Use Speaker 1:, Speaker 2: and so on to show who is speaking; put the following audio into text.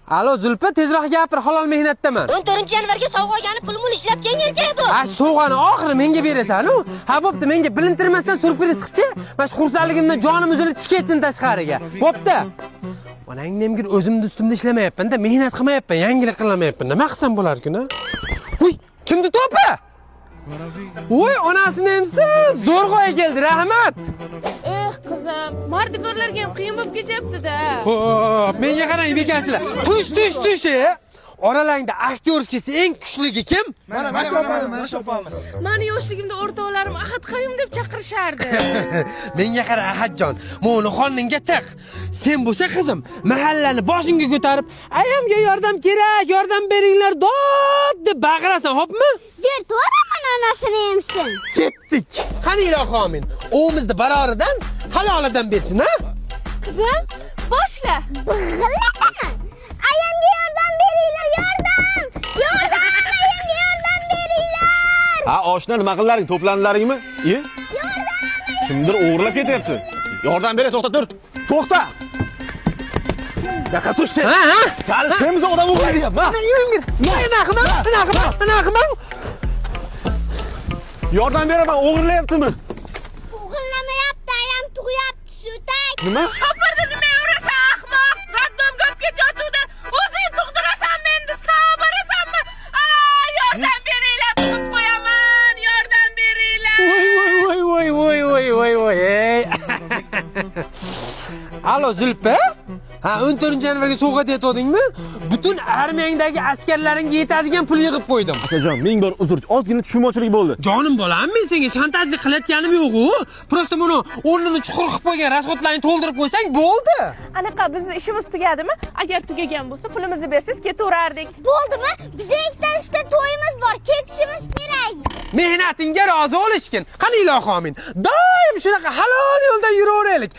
Speaker 1: Alo Zulpa, tezroq gapir, halol mehnatdaman.
Speaker 2: 14 yanvarga sovg'a olgani pul mul ishlab kelgan erkak bu.
Speaker 1: Ha, sovg'ani oxiri menga berasan-u. Ha, bo'pti, menga bilintirmasdan syurpriz qilchi. Mana shu xursandligimdan jonim uzilib chiqib ketsin tashqariga. Bo'pti. Onangni emgir o'zimni ustimda ishlamayapman-da, mehnat qilmayapman, yangilik qilmayapman. Nima qilsam bo'lar-ku, a? Uy, kimni to'pi? Voy, onasini emsin, zo'rg'a keldi, rahmat.
Speaker 3: Eh qizim, mardikorlarga ham qiyin bo'lib ketyapti-da.
Speaker 1: Xo'p, menga qarang bekarchilar. Tush, tush, tush. Oralangda aktyorskisi eng kuchligi kim?
Speaker 4: Mana mana shu opamiz, mana shu opamiz.
Speaker 3: Mani yoshligimda o'rtoqlarim Ahad Qayum deb chaqirishardi.
Speaker 1: Menga qara Ahadjon, mo'ni xoningga tiq. Sen bo'lsa qizim, mahallani boshingga ko'tarib, ayamga yordam kerak, yordam beringlar dod deb baqirasan, xo'pmi?
Speaker 5: Vertoraman onasini emsin.
Speaker 1: Ketdik. Qani ilohi amin. Ovimizni baroridan, halolidan bersin, ha?
Speaker 3: Qizim, boshla.
Speaker 5: Big'illataman. Ayamga yordam beringlar, yordam! Yordam, ayamga yordam beringlar!
Speaker 6: Ha, oshna nima qillaring? To'plandilaringmi? E? Kimdir o'g'irlab ketyapti. Yordam beray, to'xta tur. To'xta. Yaqa tush.
Speaker 1: Ha, ha?
Speaker 6: Sal semiz odam o'g'irlayapti. Ha?
Speaker 1: Nima qilma? Nima qilma? Nima qilma?
Speaker 6: Yordam beraman, o'g'irlayaptimi?
Speaker 5: O'g'irlamayapti, ayam tug'yapti, sutak.
Speaker 6: Nima?
Speaker 3: Shopirni nima urasan, ahmoq? Raddomga olib ketayotgandi. O'zing tug'dirasanmi endi? Sog' borasanmi? Aa, yordam beringlar, tug'ib qo'yaman. Yordam beringlar.
Speaker 1: Voy voy voy voy voy voy voy ey. Alo Zulpa? Ha, 14 yanvarga sovg'a deyotgandingmi? Butun armiyangdagi askarlaringga yetadigan pul yig'ib qo'ydim.
Speaker 6: Akajon, ming bor uzr. Ozgina tushunmovchilik bo'ldi.
Speaker 1: Jonim bolam, men senga shantajlik qilayotganim yo'q-u. Prosta buni o'rnini chuqur qilib qo'ygan rasxodlarni to'ldirib qo'ysang bo'ldi.
Speaker 3: Anaqa bizni ishimiz tugadimi? Agar tugagan bo'lsa, pulimizni bersangiz ketaverardik.
Speaker 5: Bo'ldimi? Biza ikkita uchta to'yimiz bor, ketishimiz kerak.
Speaker 1: Mehnatingga rozi bo'lishgin. Qani ilohi amin. Doim shunaqa halol yo'ldan yuraveraylik.